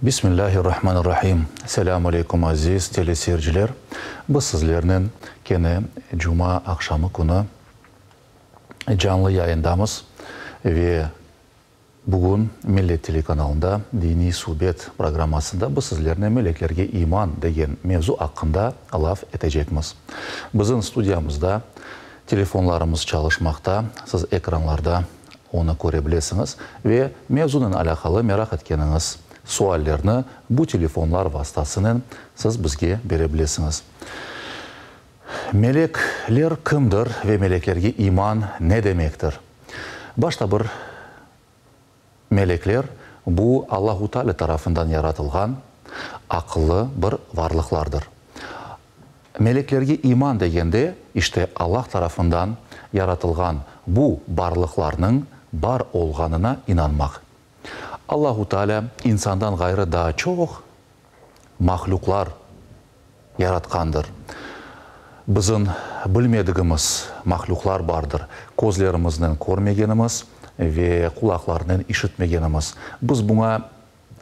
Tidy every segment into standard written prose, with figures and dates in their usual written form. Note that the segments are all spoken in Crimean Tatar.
Bismillahirrahmanirrahim. Selâmu aleykum, aziz teleseyirciler. Biz sizlernen kene cuma aqşamı künü canlı yayındamız ve bugün Millet telekanalında Diniy subet programmasında biz sizlernen Meleklerge iman degen mevzu aqqında laf etecekmiz. Bizim studiyamızda telefonlarımız çalışmaqta, siz ekranlarda onı köre bilesiñiz ve mevzunen alâqalı meraq etkeniñiz suallerni bu telefonlar vastasınen siz bizge bere bilesiñiz. Melekler kimdir ve meleklerge iman ne demektir? Başta bir melekler, bu Allahu Teala tarafından yaratılğan aqıllı bir varlıqlardır. Meleklerge iman degende, işte Allah tarafından yaratılğan bu barlıqlarnıñ bar olğanına inanmaq. Allahu Teala insandan ğayrı daa çoq mahlüqlar yaratqandır. Bizim bilmedigimiz mahlüqlar bardır, közlerimiznen körmegenimiz ve qulaqlarnen işitmegenimiz. Biz buña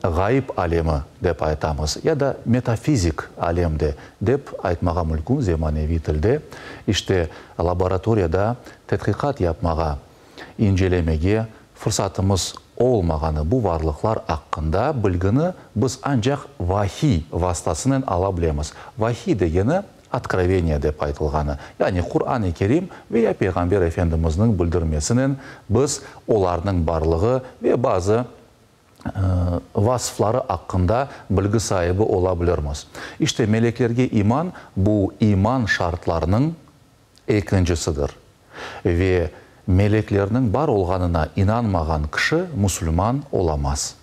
ğayıp alemi dep aytamız ya da metafizik alem de dep aytmağa mülkün zemaneviy tilde. İşte, laboratoriyada tedqiqat yapmağa, incelemege fırsatımız olmağanı bu varlıqlar aqqında bilgini biz ancaq vahiy vastasınen ala bilemiz. Vahiy degeni, otkroveniye dep aytılğanı, yani Quran-ı Kerim ve ya Peyğamber Efendimizniñ bildirmesinen biz olarnıñ barlığı ve bazı vasıfları aqqında bilgi saibi ola bilirmiz. İşte, meleklerge iman, bu iman şartlarınıñ ekincisidir. Ve meleklerniñ bar olğanına inanmağan kişi musulman olamaz.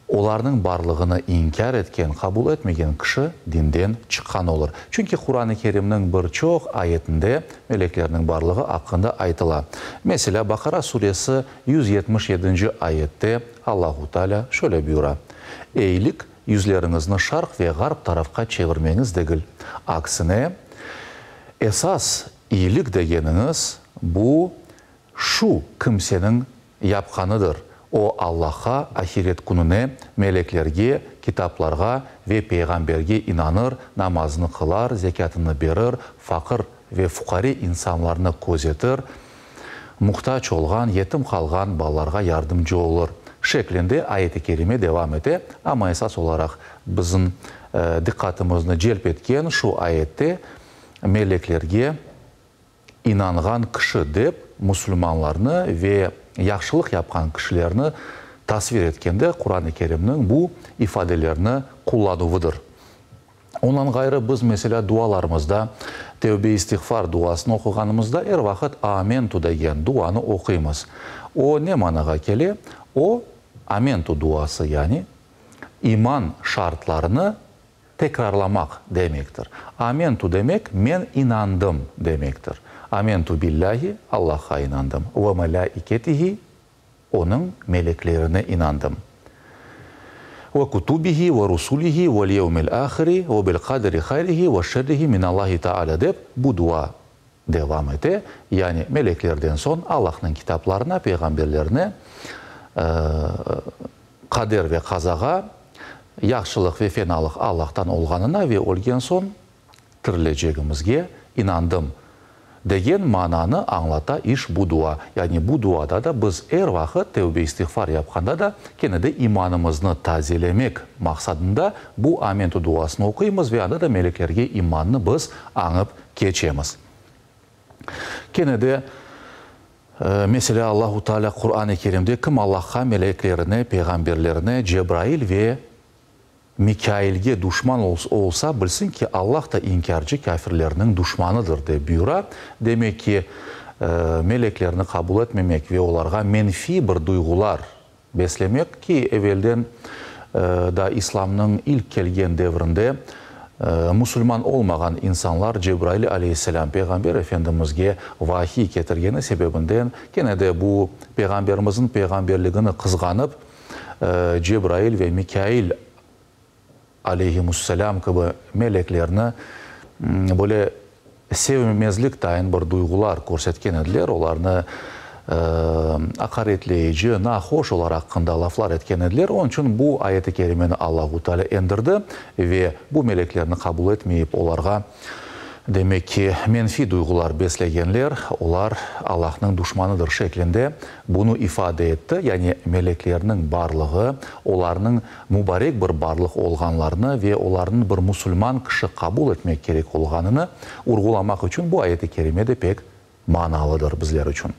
Olarnıñ barlığını inkâr etken, qabul etmegen kişi dinden çıqqan olur. Çünki Quran-ı Kerimniñ bir çoq ayetinde meleklerniñ barlığı aqqında aytıla. Meselâ, Baqara suresi 177-nci ayette Allahu Teala şöyle buyura, Eyilik, yüzleriñizni şarq ve ğarp tarafqa çevirmeñiz degil. Aksine, esas iyilik degeniñiz, bu, şu kimseniñ yapqanıdır, o, Allahqa, ahiret kününe, meleklerge, kitaplarğa ve peyğamberge inanır, namazını qılar, zekâtını berir, faqır ve fuqare insanlarnı közetir, muhtac olğan, yetim qalğan balalarğa yardımcı olur, şeklinde ayet-i kerime devam ete, amma esas olaraq bizim diqqatımıznı celp etken şu ayette meleklerge inanğan kişi dep musulmanlarnı ve yahşılıq yapqan kişilerni tasvir etkende Quran-ı Kerimniñ bu ifadelerini qullanuvıdır. Ondan ğayrı biz, meselâ, dualarımızda tevbe-istiğfar duasını oquğanımızda er vaqıt Amentu degen duanı oquymız. O ne manağa kele? O, Amentu duası, yani iman şartlarını tekrarlamaq demektir. Amentu demek, men inandım demektir. Amentu billâhi, Allahqa inandım, ve melâiketihi, Onıñ meleklerine inandım. Ve kutubihi, ve rusulihi, vel yevmil ahiri, ve bil qaderi hayrihi ve şerrihi minallahi Taalâ dep bu dua devam ete. Yani meleklerden soñ Allahnıñ kitaplarına, peyğamberlerine, qader ve qazağa, yahşılıq ve fenalıq Allahtan olğanına ve ölgen soñ tirilecegimizge inandım, degen mananı añlata iş bu dua. Yani bu duada da biz er vaqıt tevbe-istiğfar yapqanda da kene de imanımıznı tazelemek maqsadında bu Amentu duasını oquymız ve anda da meleklerge imannı biz añıp keçemiz. Kene de, meselâ, Allahu Teala Quran-ı Kerimde kim Allahqa, meleklerine, peyğamberlerine, Cebrail ve Mikailge duşman olsa, bilsin ki, Allah da inkârcı kâfirlerniñ duşmanıdır, dep buyura. Demek ki, meleklerni qabul etmemek ve olarğa menfiy bir duyğular beslemek, ki, evelden da İslamnıñ ilk kelgen devrinde musulman olmağan insanlar Cebrail aleyhisselâm Peyğamber Efendimizge vahiy ketirgeni sebebinden kene de bu Peyğamberimizniñ peyğamberligini qızğanıp, Cebrail ve Mikail aleyhimusselâm kibi meleklerni böyle sevmemezlik tayın bir duyğular körsetken ediler, olarnı. Aqaretleyici, nahoş olar aqqında laflar etken ediler. Onıñ içün bu ayet-i kerimeni Allahu Teala endirdi ve bu meleklerni qabul etmeyip, olarğa, demek ki, menfiy duyğular beslegenler, olar Allahnıñ duşmanıdır şeklinde bunı ifade etti. Yani meleklerniñ barlığı, olarnıñ mubarek bir barlıq olğanlarını ve olarnı bir musulman kişi qabul etmek kerek olğanını urğulamaq içün bu ayet-i kerime de pek manalıdır bizler içün.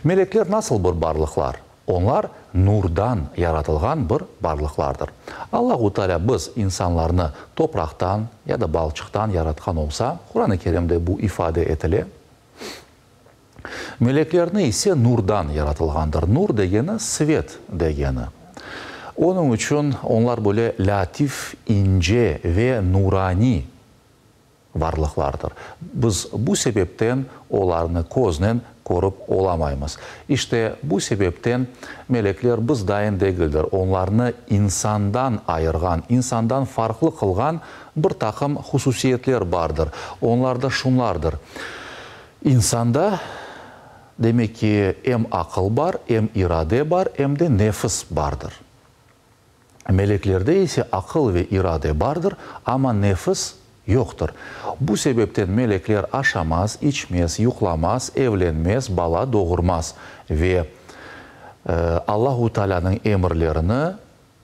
Melekler nasıl bir barlıqlar? Onlar nurdan yaratılğan bir barlıqlardır. Allahu Teala biz, insanlarnı, topraqtan ya da balçıqtan yaratqan olsa, Quran-ı Kerimde bu ifade etile, meleklerni ise nurdan yaratılğandır. Nur degeni, svet degeni. Onıñ içün onlar böyle lâtif, ince ve nuraniy varlıqlardır. Biz bu sebepten olarnı köznen körip olamaymız. İşte, bu sebepten melekler biz dayın degildir. Onlarnı insandan ayırğan, insandan farqlı qılğan bir taqım hususiyetler bardır. Onlar da şunlardır, insanda, demek ki, em aqıl bar, em irade bar, em de nefis bardır. Meleklerde ise aqıl ve irade bardır, amma nefis yoqtır. Bu sebepten melekler aşamaz, içmez, yuqlamaz, evlenmez, bala doğurmaz ve Allahu Taalânıñ emirlerini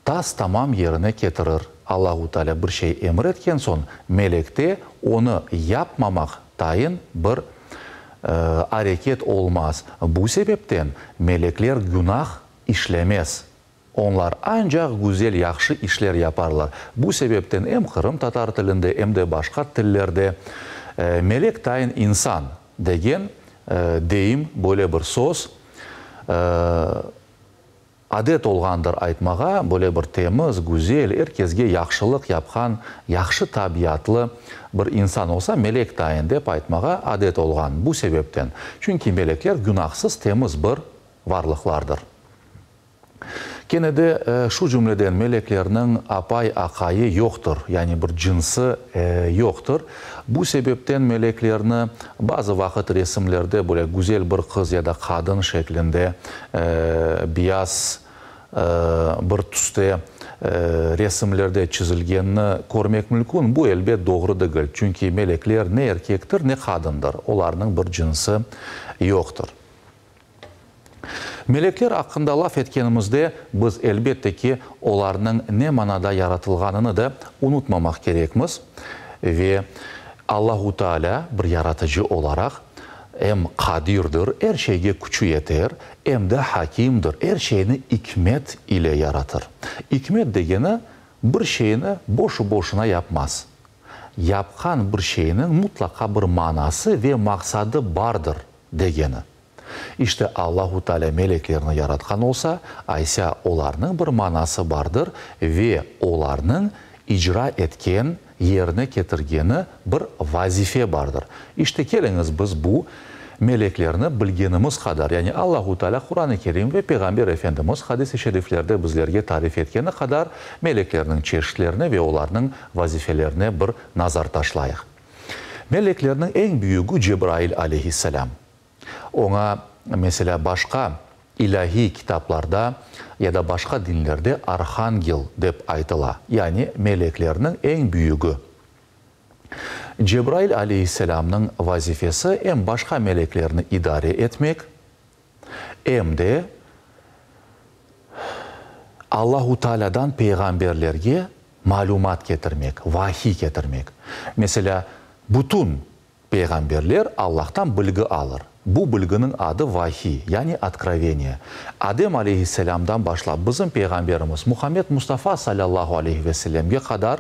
tas-tamam yerine ketirir. Allahu Taalâ bir şey emir etken soñ, melekte onı yapmamaq tayın bir areket olmaz. Bu sebepten melekler günah işlemez. Onlar ancaq güzel, yahşı işler yaparlar. Bu sebepten em qırımtatar tilinde, em de başqa tillerde melek tayın insan degen deyim, böyle bir söz adet olğandır aytmağa, böyle bir temiz, güzel, er kesge yahşılıq yapqan, yahşı tabiatlı bir insan olsa, melek tayın dep aytmağa adet olğan bu sebepten. Çünki melekler günahsız, temiz bir varlıqlardır. Kene de, şu cümleden, meleklerniñ apay-aqayı yoqtır, yani bir cınsı yoqtır. Bu sebepten meleklerni bazı vaqıt resimlerde böyle güzel bir qız ya da qadın şeklinde beyaz bir tüste resimlerde çizilgenini körmek mülkün. Bu, elbet, doğru degil, çünki melekler ne erkektir, ne qadındır, olarnıñ bir cınsı yoqtır. Melekler aqqında laf etkenimizde, biz, elbette ki, olarnıñ ne manada yaratılğanını da unutmamaq kerekmiz. Ve Allahu Teala bir yaratıcı olaraq em qadirdir, er şeyge küçü yeter, em de hakimdir, er şeyni ikmet ile yaratır. İkmet degeni, bir şeyni boşu-boşuna yapmaz. Yapqan bir şeyniñ mutlaqa bir manası ve maqsadı bardır degeni. İşte Allahu Teala meleklerni yaratqan olsa, aysa olarnıñ bir manası bardır ve olarnıñ icra etken, yerine ketirgeni bir vazife bardır. İşte keliñiz biz bu meleklerni bilgenimiz qadar, yani Allahu Teala Quran-ı Kerim ve Peyğamber Efendimiz hadis-i şeriflerde bizlerge tarif etkeni qadar meleklerniñ çeşitlerine ve olarnıñ vazifelerine bir nazar taşlayıq. Meleklerniñ eñ büyügi Cebrail aleyhisselâm. Oña, meselâ, başqa ilâhiy kitaplarda ya da başqa dinlerde arhangel dep aytıla, yani meleklerniñ eñ büyügi. Cebrail aleyhisselâmnıñ vazifesi em başqa meleklerni idare etmek, em de Allahu Taalâdan peyğamberlerge malümat ketirmek, vahiy ketirmek. Meselâ, bütün Peyğamberler Allahtan bilgi alır. Bu bilginiñ adı vahiy, yani otkroveniye. Adem aleyhisselâmdan başlap bizim Peyğamberimiz Muhammed Mustafa salâllahu aleyhi ve sellemge qadar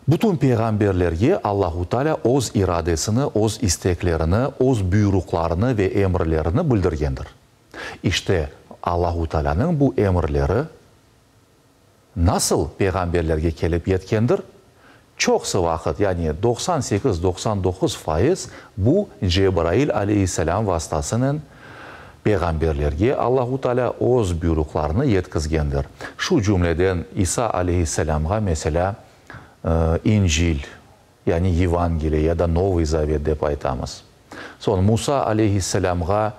bütün peyğamberlerge Allahu Teala öz iradesini, öz isteklerini, öz buyruqlarını ve emirlerini bildirgendir. İşte, Allahu Tealânıñ bu emirleri Nasıl peyğamberlerge kelip yetkendir? Çoqsı vaqıt, yani 98, 99%, bu Cebrail aleyhisselâm vastasınen peyğamberlerge Allahu Teala öz buyruqlarını yetkizgendir. Şu cümleden İsa aleyhisselâmğa, meselâ, İncil, yani Yevangeliye ya da Novıy Zavet dep aytamız. Soñ Musa aleyhisselâmğa.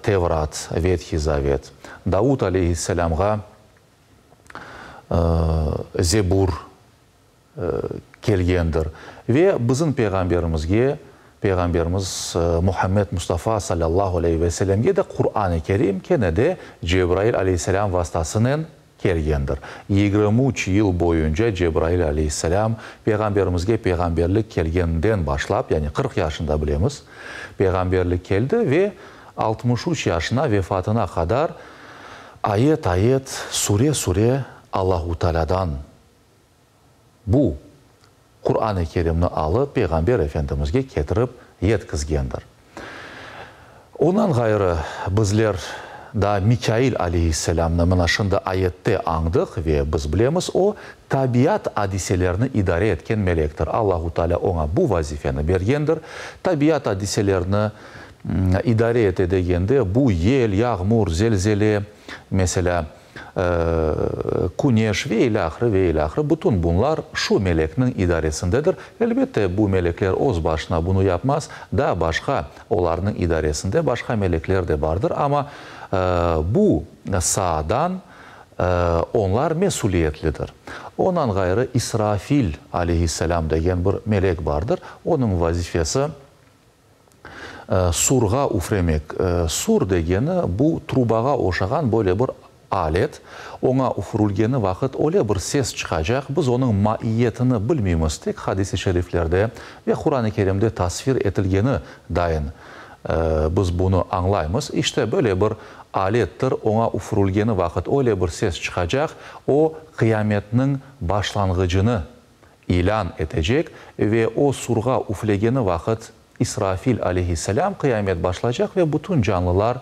Tevrat, Vethiy Zavet, Davud aleyhisselâmğa Zebur kelgendir. Ve bizim Peyğamberimizge, Peyğamberimiz Muhammed Mustafa salâllahu aleyhi ve sellemge de Quran-ı Kerim kene de Cebrail aleyhisselâm vastasınen kelgendir. 23 yıl boyunca Cebrail aleyhisselâm Peyğamberimizge peyğamberlik kelgeninden başlap, yani 40 yaşında bilemiz, peyğamberlik keldi ve 63 yaşına vefatına qadar ayet-ayet, sure-sure Allahu Tealâdan bu Quran-ı Kerimni alıp Peyğamber Efendimizge ketirip yetkizgendir. Ondan ğayrı bizler daa Mikail aleyhisselâmnı mına şimdi ayette añdıq ve biz bilemiz, o, tabiat adiselerini idare etken melektir. Allahu Tealâ oña bu vazifeni bergendir. Tabiat adiselerini idare ete degende, bu yel, yağmur, zelzele, meselâ, küneş ve ilâhre, ve ilâhre, bütün bunlar şu melekniñ idaresindedir. Elbette, bu melekler öz başına bunı yapmaz, daa başqa olarnıñ idaresinde başqa melekler de bardır, amma bu saadan onlar mesüliyetlidir. Ondan ğayrı İsrafil aleyhisselâm degen bir melek bardır, onıñ vazifesi surğa üfremek. Sur degeni, bu trubağa oşağan böyle bir alet. Oña üfürülgeni vaqıt öyle bir ses çıqacaq, biz onıñ maiyetini bilmeymiz, tek hadis-i şeriflerde ve Quran-ı Kerimde tasvir etilgeni dayın biz bunı añlaymız. İşte, böyle bir alettir, oña üfürülgeni vaqıt öyle bir ses çıqacaq, o, qıyametniñ başlanğıcını ilân etecek ve o surğa üflegeni vaqıt İsrafil aleyhisselâm qıyamet başlaycaq ve bütün canlılar,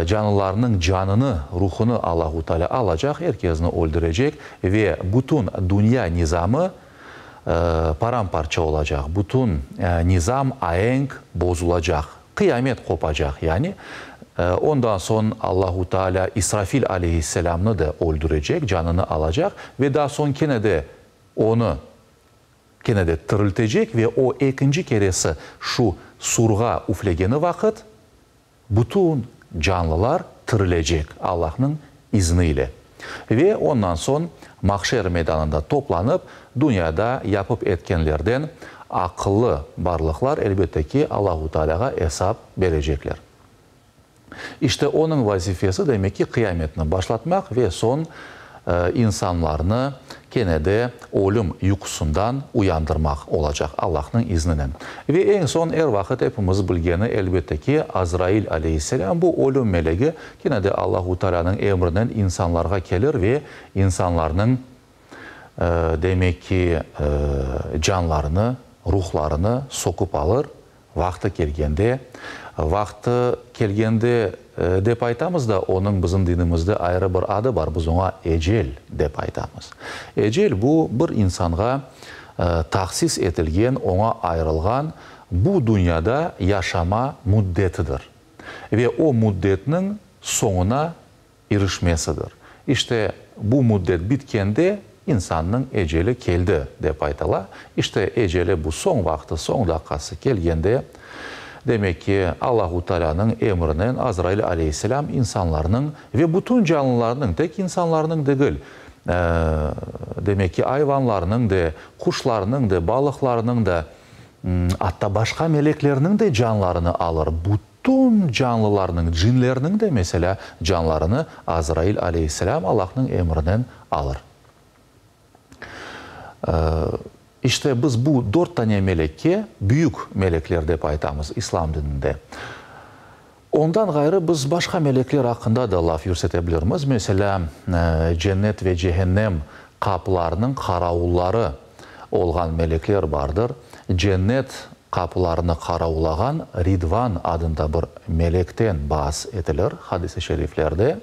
canlılarnıñ canını, ruhunı Allahu Teala alacaq, er kezni öldürecek ve bütün dünya nizamı param-parça olacaq, bütün nizam, aenk bozulacaq, qıyamet qopacaq, yani. Ondan soñ Allahu Teala İsrafil aleyhisselâmnı da öldürecek, canını alacaq ve daa soñ kene de onı kene de tiriltecek ve o ekinci keresi şu surğa üflegeni vaqıt bütün canlılar tirilecek Allahnıñ izni ile. Ve ondan soñ mahşer meydanında toplanıp, dünyada yapıp etkenlerden aqıllı barlıqlar, elbette ki, Allahu Tealâğa esap berecekler. İşte onıñ vazifesi, demek ki, qıyametni başlatmaq ve soñ insanlarnı kene de ölüm yuqusından uyandırmaq olacaq, Allahnıñ izninen. Ve eñ soñ, er vaqıt epimiz bilgeni, elbette ki, Azrail aleyhisselâm, bu ölüm melegi, kene de Allahu Tealânıñ emrinen insanlarğa kelir ve insanlarnıñ, demek ki, canlarını, ruhlarını söküp alır, Vaqtı kelgende, vaqtı kelgende dep aytamız da, onıñ bizim dinimizde ayrı bir adı bar, biz oña ecel dep aytamız. Ecel, bu, bir insanğa tahsis etilgen, oña ayırılğan bu dünyada yaşama müddetidir. Ve o müddetniñ soñuna irişmesidir. İşte, bu müddet bitkende insannıñ eceli keldi, dep aytala. İşte, eceli bu soñ vaqtı, soñ daqqası kelgende, demek ki, Allahu Tealânıñ emrinen Azrail aleyhisselâm insanlarnıñ ve bütün canlılarnıñ, tek insanlarnıñ degil, demek ki, ayvanlarnıñ de, quşlarnıñ de, balıqlarnıñ da, atta başqa meleklerniñ de canlarını alır. Bütün canlılarnıñ, cinlerniñ de, meselâ, canlarını Azrail aleyhisselâm Allahnıñ emrinen alır. İşte, biz bu dört tane melekke büyük melekler dep aytamız İslâm dininde. Ondan ğayrı biz başqa melekler aqqında da laf yürsete bilirmiz. Meselâ, cennet ve cehennem qapılarınıñ qaravulları olğan melekler bardır. Cennet qapılarını qaraulağan Ridvan adında bir melekten baas etilir hadis-i şeriflerde.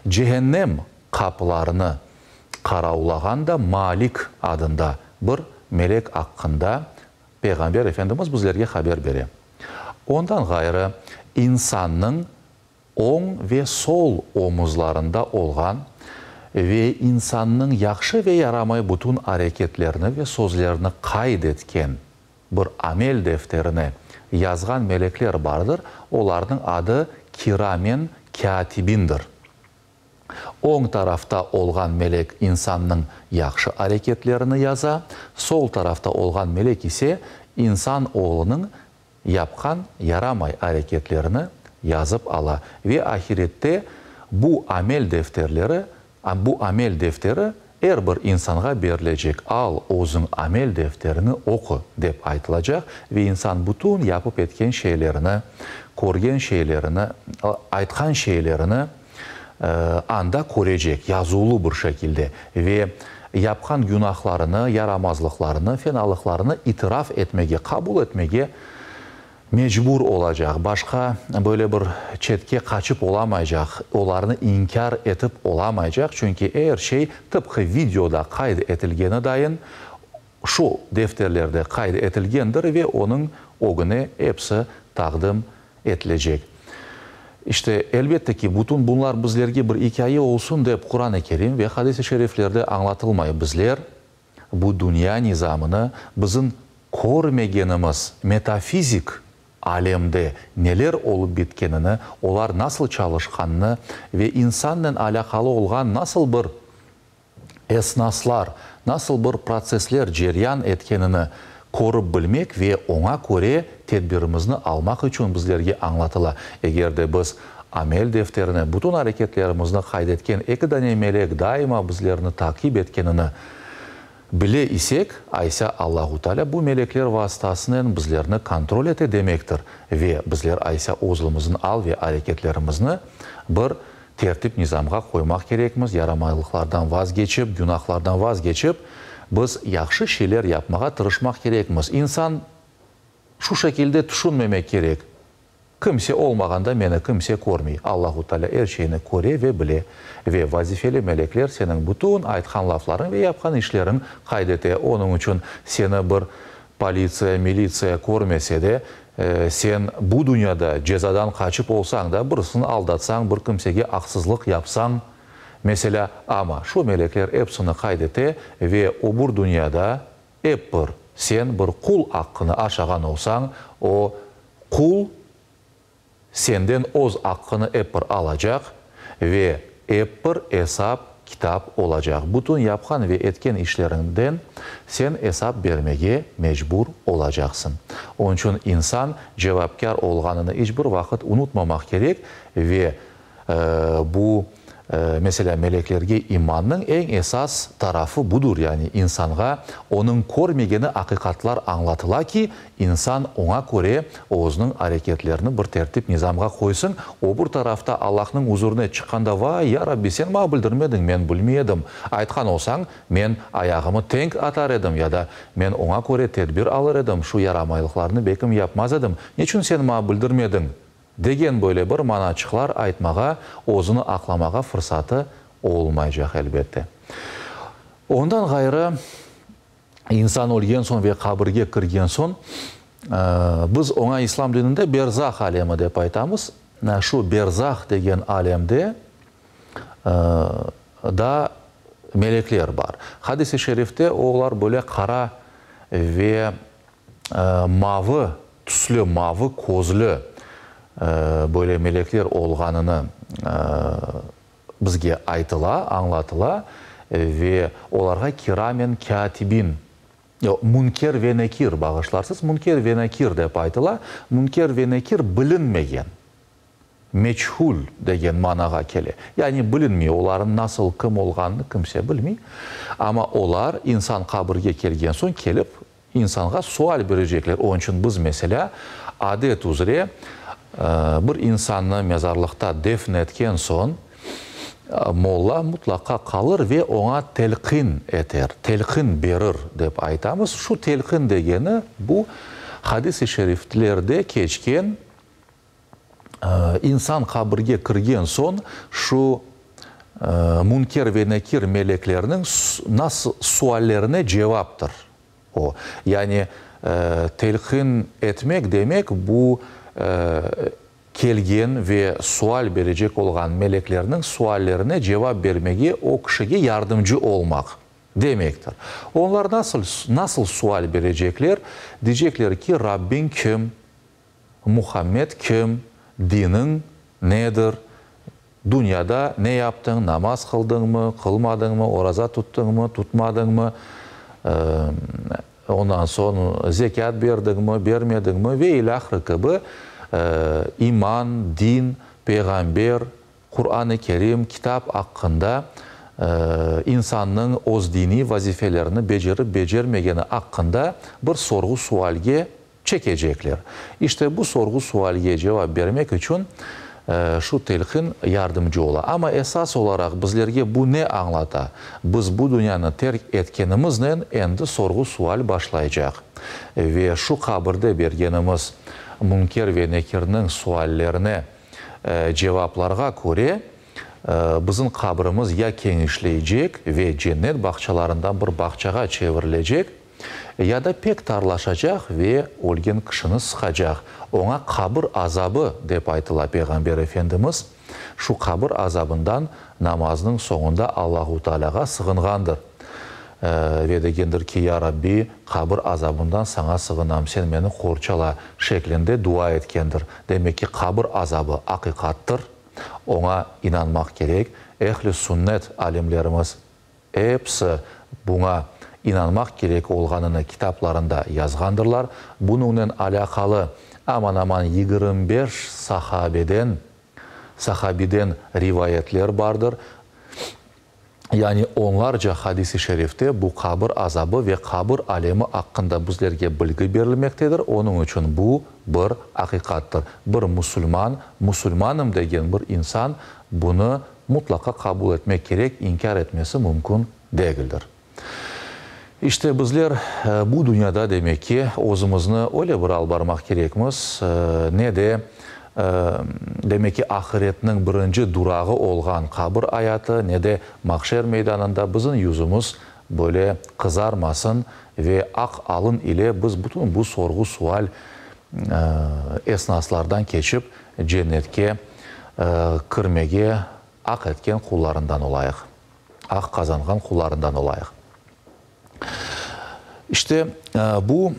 Cehennem qapılarını qaraulağan da Malik adında bir melek aqqında Peyğamber Efendimiz bizlerge haber bere. Ondan ğayrı, insannıñ oñ ve sol omuzlarında olğan ve insannıñ yahşı ve yaramay bütün areketlerini ve sözlerini qayd etken bir amel defterine. yazğan melekler bardır, olarnıñ adı Kiramen Kâtibindir. Oñ tarafta olğan melek insannıñ yahşı areketlerini yaza, sol tarafta olğan melek ise insan oğlunıñ yapqan yaramay areketlerini yazıp ala ve ahirette bu amel defterleri, bu amel defteri er bir insanğa berilecek, Al, özüñ amel defteriñi oqu, dep aytılacaq ve insan bütün yapıp etken şeylerini, körgen şeylerini, aytqan şeylerini anda körecek, yazuvlı bir şekilde ve yapqan günahlarını, yaramazlıqlarını, fenalıqlarını itiraf etmege, qabul etmege mecbur olacaq, başqa böyle bir çetke qaçıp olamaycaq, olarnı inkâr etip olamaycaq, çünki er şey tıpqı videoda qayd etilgeni dayın şu defterlerde qayd etilgendir ve onıñ ögüne episi taqdim etilecek. İşte, elbette ki, bütün bunlar bizlerge bir ikâye olsun dep Quran-ı Kerim ve hadis-i şeriflerde añlatılmay. Bizler bu dünya nizamını bizim körmegenimiz metafizik alemde neler olıp bitkenini, olar nasıl çalışqanını ve insannen alâqalı olğan nasıl bir esnaslar, nasıl bir protsessler ceryan etkenini körip bilmek ve oña köre tedbirimizni almaq içün bizlerge añlatıla. Eger de biz amel defterine bütün areketlerimizni qayd etken eki dane melek daima bizlerni taqip etkenini bile isek, aysa Allahu Teala bu melekler vasıtasınen bizlerni kontrol ete demektir ve bizler aysa özümizniñ al ve areketlerimizni bir tertip-nizamğa qoymaq kerekmiz, yaramaylıqlardan vazgeçip, günahlardan vazgeçip, biz yahşı şeyler yapmağa tırışmaq kerekmiz. İnsan şu şekilde tüşünmemek kerek, Kimse olmağanda meni kimse körmey. Allahu Teala er şeyni köre ve bile. Ve vazifeli melekler seniñ bütün aytqan laflarıñ ve yapqan işleriñ qayd ete. Onıñ içün seni bir politsiya, militsiya körmese de, sen bu dünyada cezadan qaçıp olsañ da, birisini aldatsañ, bir kimsege aqsızlıq yapsañ, meselâ, amma şu melekler epsini qayd ete ve öbür dünyada ep bir sen bir qul aqqını aşağan olsañ, o qul senden öz aqqını ep bir alacaq ve ep bir esap kitap olacaq. Bütün yapqan ve etken işleriñden sen esap bermege mecbur olacaqsıñ. Onıñ içün insan cevapkâr olğanını iç bir vaqıt unutmamaq kerek ve Bu, meselâ, meleklerge imannıñ eñ esas tarafı budur, yani insanğa onıñ körmegeni aqiqatlar añlatıla ki, insan oña köre özüniñ areketlerini bir tertip-nizamğa qoysın, o bir tarafta Allahnıñ uzurına çıqqanda, Vay, ya Rabbi, sen maña bildirmediñ, men bilmey edim, aytqan olsañ, men ayağımı tenk atar edim ya da men oña köre tedbir alır edim, şu yaramaylıqlarnı bekim yapmaz edim, neçün sen maña bildirmediñ? Degen böyle bir manaçıqlar aytmağa, özüni aqlamağa fırsatı olmaycaq, elbette. Ondan ğayrı, insan ölgen soñ ve qabirge kirgen soñ, biz oña İslam dininde berzah alemi dep aytamız. Şu berzah degen alemde da melekler bar. Hadis-i şerifte olar böyle qara ve mavı tüslü, mavı közlü böyle melekler olğanını bizge aytıla, añlatıla ve olarğa kiramen kâtibin, yoq, Münker ve Nekir, bağışlarsız, Münker ve Nekir dep aytıla. Münker ve Nekir bilinmegen, meçhul degen manağa kele. Yani bilinmey, olarnıñ nasıl, kim olğanını kimse bilmey. Amma olar insan qabirge kelgen soñ kelip İnsanğa sual berecekler. Onıñ içün biz, meselâ, adet üzre bir insannı mezarlıqta defn etken soñ, molla mutlaqa qalır ve oña telqin eter, telqin berir, dep aytamız. Şu telqin degeni, bu, hadis-i şeriflerde keçken insan qabirge kirgen soñ, şu Münker ve Nekir melekleriniñ nasıl suallerine cevaptır. O, yani telqin etmek demek, bu, kelgen ve sual berecek olğan meleklerniñ suallerine cevap bermege o kişige yardımcı olmaq demektir. Onlar nasıl, nasıl sual berecekler? Diycekler ki, Rabbiñ kim? Muhammed kim, diniñ nedir, dünyada ne yaptıñ, namaz qıldıñmı, qılmadıñmı, oraza tuttıñmı, tutmadıñmı, ondan soñ zekât berdiñmi, bermediñmi ve ilâhre kibi iman, din, peyğamber, Quran-ı Kerim, kitap aqqında, insannıñ öz diniy vazifelerini becerip-becermegeni aqqında bir sorğu-sualge çekecekler. İşte bu sorğu-sualge cevap bermek içün şu telqin yardımcı ola. Amma esas olaraq bizlerge bu ne añlata? Biz bu dünyanı terk etkenimiznen endi sorğu-sual başlaycaq. Ve şu qabirde bergenimiz Münker ve Nekirniñ suallerine cevaplarğa köre, bizim qabrimiz ya kenişleycek ve cennet bağçalarından bir bağçağa çevirilecek, ya da pek tarlaşacaq ve ölgen kişini sıqacaq. Oña qabir azabı dep aytıla. Peyğamber Efendimiz şu qabir azabından namaznıñ soñunda Allahu Tealâğa sığınğandır ve degendir ki, Ya Rabbi, qabir azabından saña sığınam, sen meni qorçala şeklinde dua etkendir. Demek ki, qabir azabı aqiqattır, oña inanmaq kerek. Ehl-i sünnet alimlerimiz episi buña inanmaq kerek olğanını kitaplarında yazğandırlar. Bunıñnen alâqalı aman-aman 25 sahabeden sahabiden rivayetler bardır. Yani onlarca hadis-i şerifte bu qabir azabı ve qabir alemi aqqında bizlerge bilgi berilmektedir, onıñ içün bu bir aqiqattır. Bir musulman, musulmanım degen bir insan bunı mutlaqa qabul etmek kerek, inkâr etmesi mümkün degildir. İşte bizler bu dünyada demek ki, özümizni öyle bir alıp barmaq kerekmiz, ne de, demek ki, ahiretniñ birinci durağı olğan qabir ayatı, ne de mahşer meydanında bizim yüzümiz böyle qızarmasın ve aq alın ile biz bütün bu sorğu-sual esnaslardan keçip cennetke kirmege aq etken qullarından olayıq, aq qazanğan qullarından olayıq. İşte bu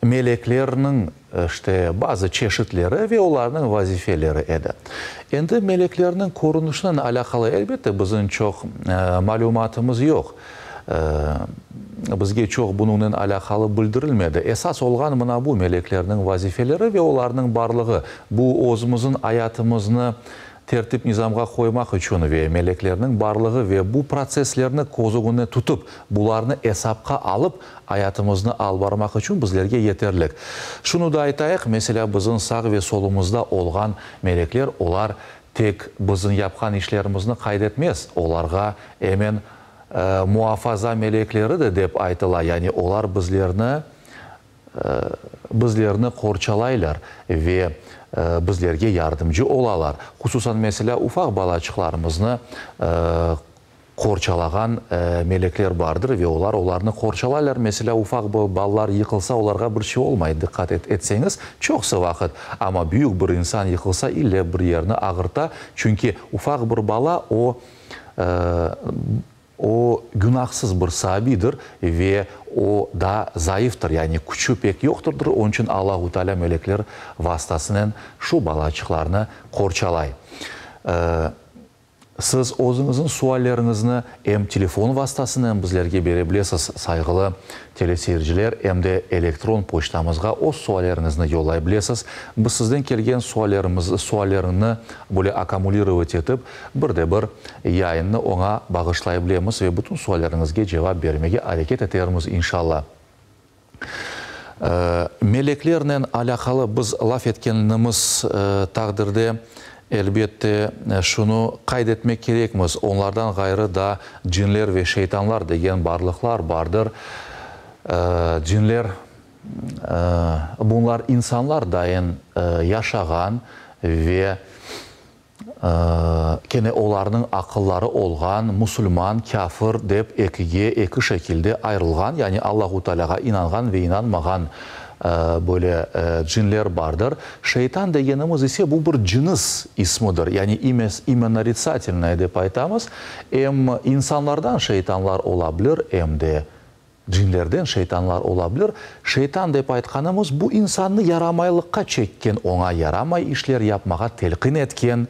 meleklerniñ işte bazı çeşitleri ve olarnıñ vazifeleri edi. Endi meleklerniñ körünişinen alâqalı, elbette, bizim çoq malümatımız yoq. Bizge çoq bunıñnen alâqalı bildirilmedi. Esas olğan mına bu meleklerniñ vazifeleri ve olarnıñ barlığı. Bu özümizniñ ayatımıznı tertip-nizamğa qoymaq içün ve meleklerniñ barlığı ve bu protsesslerni köz ögünde tutıp, bularnı esapqa alıp, ayatımıznı alıp barmaq içün bizlerge yeterlik. Şunı da aytayıq, meselâ, bizim sağ ve solumızda olğan melekler, olar tek bizim yapqan işlerimizni qayd etmez, olarğa emen muafaza melekleri de dep aytıla, yani olar bizlerni bizlerni qorçalaylar ve bizlerge yardımcı olalar. Hususan, meselâ, ufaq balaçıqlarımıznı qorçalağan melekler bardır ve olar olarnı qorçalaylar. Meselâ, ufaq balalar yıqılsa, olarğa bir şey olmay, diqqat etseñiz, çoqusı vaqıt. Amma büyük bir insan yıqılsa, ille bir yerini ağırta, çünki ufaq bir bala o, O, günahsız bir saabiydir ve o daa zayıftır, yani küçü pek yoqtırdır, onıñ içün Allahu Teala melekler vastasınen şu balaçıqlarnı qorçalay. Siz özüñizniñ sualleriñizni em telefon vastasınen bizlerge bere bilesiz, sayğılı teleseyirciler, em de elektron poçtamızğa öz sualleriñizni yollay bilesiz. Biz sizden kelgen suallerimiz, suallerini böyle akkumulirovat etip, Bir de bir yayınnı oña bağışlay bilemiz ve bütün sualleriñizge cevap bermege areket etermiz, inşalla. Meleklernen alâqalı biz laf etkenimiz taqdirde, elbette, şunı qayd etmek kerekmiz, onlardan ğayrı da cinler ve şeytanlar degen barlıqlar bardır. Cinler, bunlar insanlar dayın yaşağan ve Kene olarnıñ aqılları olğan, musulman, kâfir dep ekige, eki şekilde ayırılğan, yani Allahu Tealâğa inanğan ve inanmağan böyle cinler bardır. Şeytan degenimiz ise bu bir cınıs ismidir, yani imya, imya naritsatelnoye dep aytamız. Em insanlardan şeytanlar ola bilir, em de. Cinlerden şeytanlar ola bilir. Şeytan dep aytqanımız, bu insannı yaramaylıqqa çekken, oña yaramay işler yapmağa telqin etken,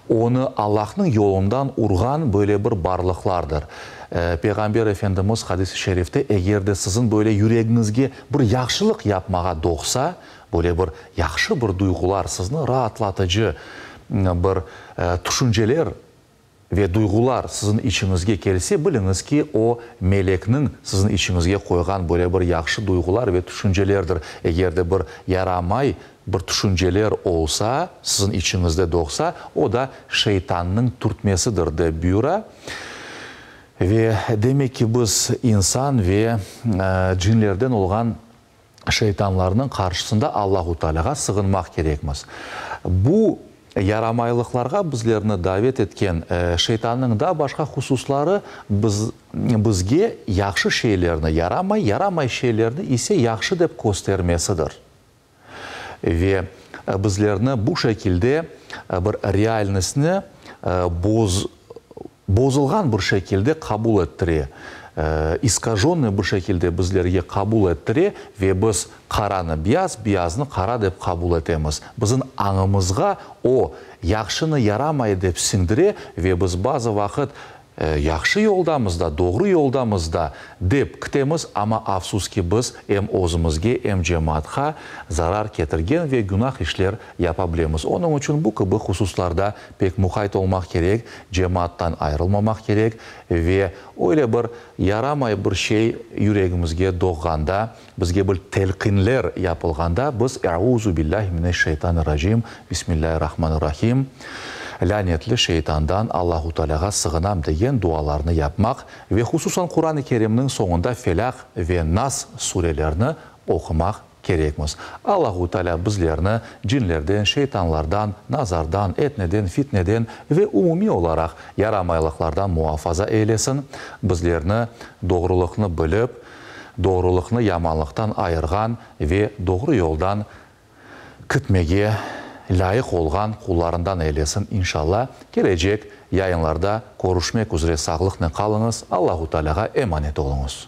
onı Allahnıñ yolundan urğan böyle bir barlıqlardır. Peyğamber Efendimiz hadis-i şerifte, Eger de siziñ böyle yüregiñizge bir yahşılıq yapmağa doğsa, böyle bir yahşı bir duyğular, sizni raatlatıcı bir tüşünceler ve duyğular siziñ içiñizge kelse, biliñiz ki, o, melekniñ siziñ içiñizge qoyğan böyle bir yahşı duyğular ve tüşüncelerdir. Eger de bir yaramay bir tüşünceler olsa, siziñ içiñizde doğsa, o da şeytannıñ türtmesidir, dep buyura. Ve demek ki, biz insan ve cinlerden olğan şeytanlarnıñ qarşısında Allahu Tealâğa sığınmaq kerekmiz. Bu yaramaylıqlarğa bizlerni davet etken şeytannıñ daa başqa hususları biz, bizge yahşı şeylerni yaramay, yaramay şeylerni ise yahşı dep köstermesidir. Ve bizlerni bu şekilde bir realnostnı boz, bozulğan bir şekilde qabul ettire, iskajonnıy bir şekilde bizlerge qabul ettire ve biz qaranı biyaz, biyaznı qara dep qabul etemiz. Bizim añımızğa o yahşını yaramay dep siñdire ve biz bazı vaqıt Yahşı yoldamız da, doğru yoldamız da, dep kütemiz, amma afsus ki, biz em özümizge, em cemaatqa zarar ketirgen ve günah işler yapa bilemiz. Onıñ içün bu kibi hususlarda pek muqayt olmaq kerek, cemaattan ayırılmamaq kerek ve öyle bir yaramay bir şey yüregimizge doğğanda, bizge bir telqinler yapılğanda, biz Euzu billahi mineşşeytanirracim, Bismillahirrahmanirrahim, Lânetli şeytandan Allahu Tealâğa sığınam degen dualarnı yapmaq ve hususan Quran-ı Kerimniñ soñunda Felâq ve Nas surelerini oqumaq kerekmiz. Allahu Tealâ bizlerni cinlerden, şeytanlardan, nazardan, etneden, fitneden ve umumiy olaraq yaramaylıqlardan muafaza eylesin, bizlerni doğrulıqnı bilip, doğrulıqnı yamanlıqtan ayırğan ve doğru yoldan Kütmege lâyıq olğan qullarından eylesin, inşalla. Kelecek yayınlarda körüşmek üzre sağlıqnen qalıñız, Allahu Tealâğa emanet oluñız.